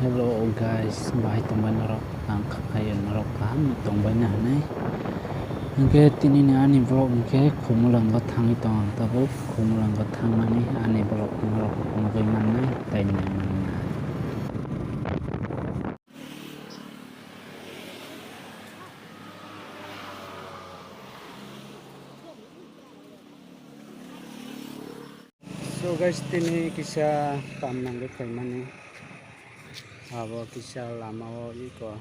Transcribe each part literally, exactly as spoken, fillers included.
Hello guys, bahai tongbai norok, ang kha khayo norok kaham tongbai na hinwi. Hwnkhe tini ni ani vlog hwnkhe Khumulwngo thangwi tong ang tabuk, Khumulwngo thangmani ani vlog norok nugwi mannai tei nai mannai. So guys, tini kisa kam nangwi phaimani, abo kisa lamao iko,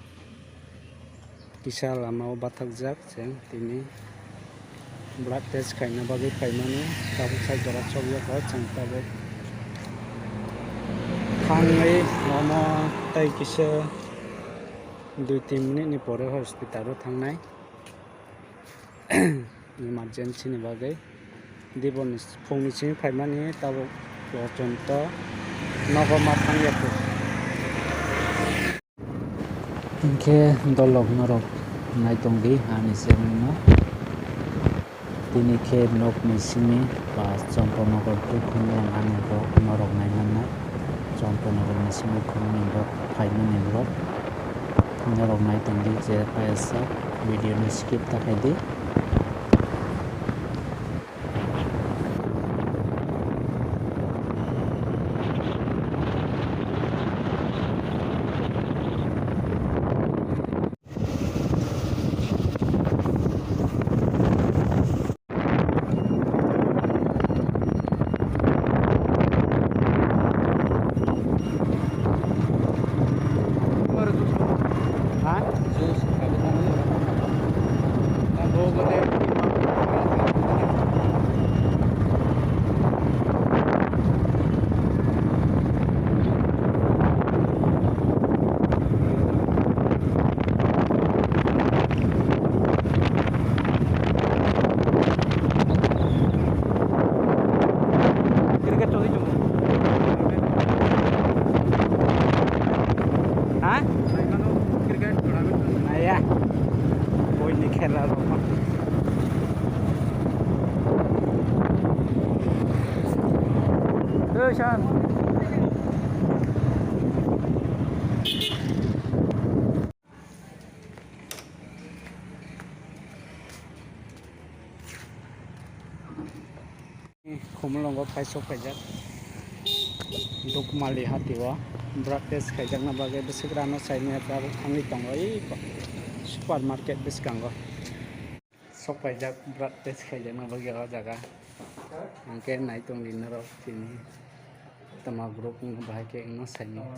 kisa lamao bathakjak chwng tini blood test khaina bagwi phaimani, tabuk sai jora chokjak o chwng tabuk thangwi omo tei kisa dui tin minute ni pore hospital o thangnai. Emergency ni bagwi. Diboni phungni simi phaimani tabuk pochonto nogo ma thangya kho. Hinkhe dolok norok naitongdi ani channel no. Tini khe nokni simi ba Champanagar to Khumulwng ani vlog norok naimanna. Champanagar ni simi Khumulwng rok phaimani vlog. Norok naitongdi je paisa video no skip ta khaidi. Cricket choli chungo. Ha? Cricket tournament choli. Naya. Boi ni khela rok. Oi, Shan. Khumulwngo phai sok phaijak Dukmali hatio blood test khaijakna bagwi bwswk rano saimanya tabuk thangwi tongo ei super market bwskango. Sok phaijak blood test khaijakna bagwi o jaga. Hwnkhe nai tongdi norok tini tama group wngno bahai khe wngno saimanya.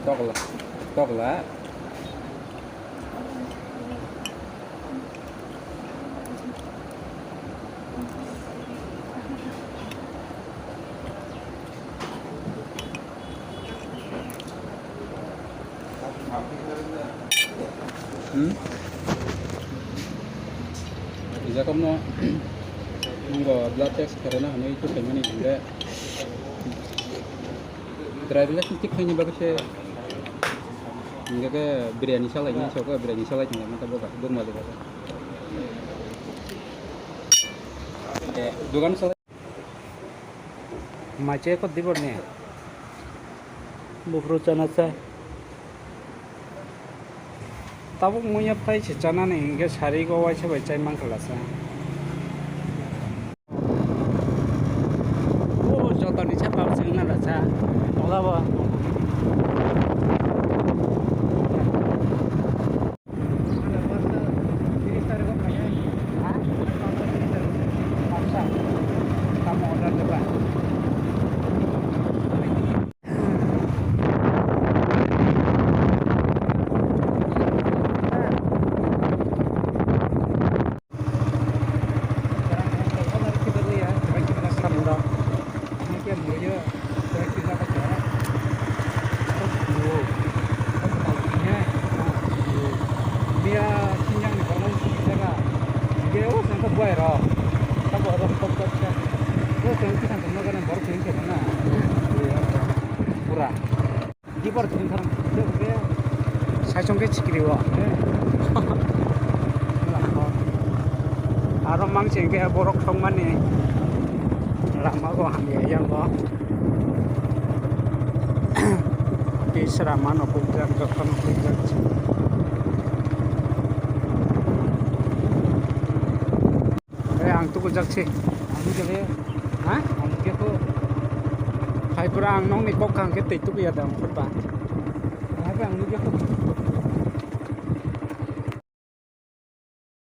Tokla, tokla. Hmm? Jakob no nunggo blood test kharina hwnwi tubui mani hingke. Driver license tik khaini bagwi se hingke ke biryani salai ni soko biryani salai tongla mata boga dongma de. Dogan salai. Maiche ko dibor ni. Buphuru chana cha. Tabuk muya phai se chanani hingke sari go waisa bai chai mankha lasa. O jotoni cha pal sengna lasa. Tola bo. Miya sinjang ni borok jaga. Ge o sengkho buai rok. Ta borok tok tok ta. O sengkho sengkho no gana borok sengkho na. Pura. Dipor thwng thang. Saisong khe chikri o. Aro mang chengkhe borok thongmani lama bo hamya yang bo. Tei sra mano kukjak jotono kukjak. Eh, ang tukujak se. Ang nugya le. Ha? Ang nugya ko. Hai pura ang nokni kok kang khe tei tukuya da ang khutba. Ang nugya ko.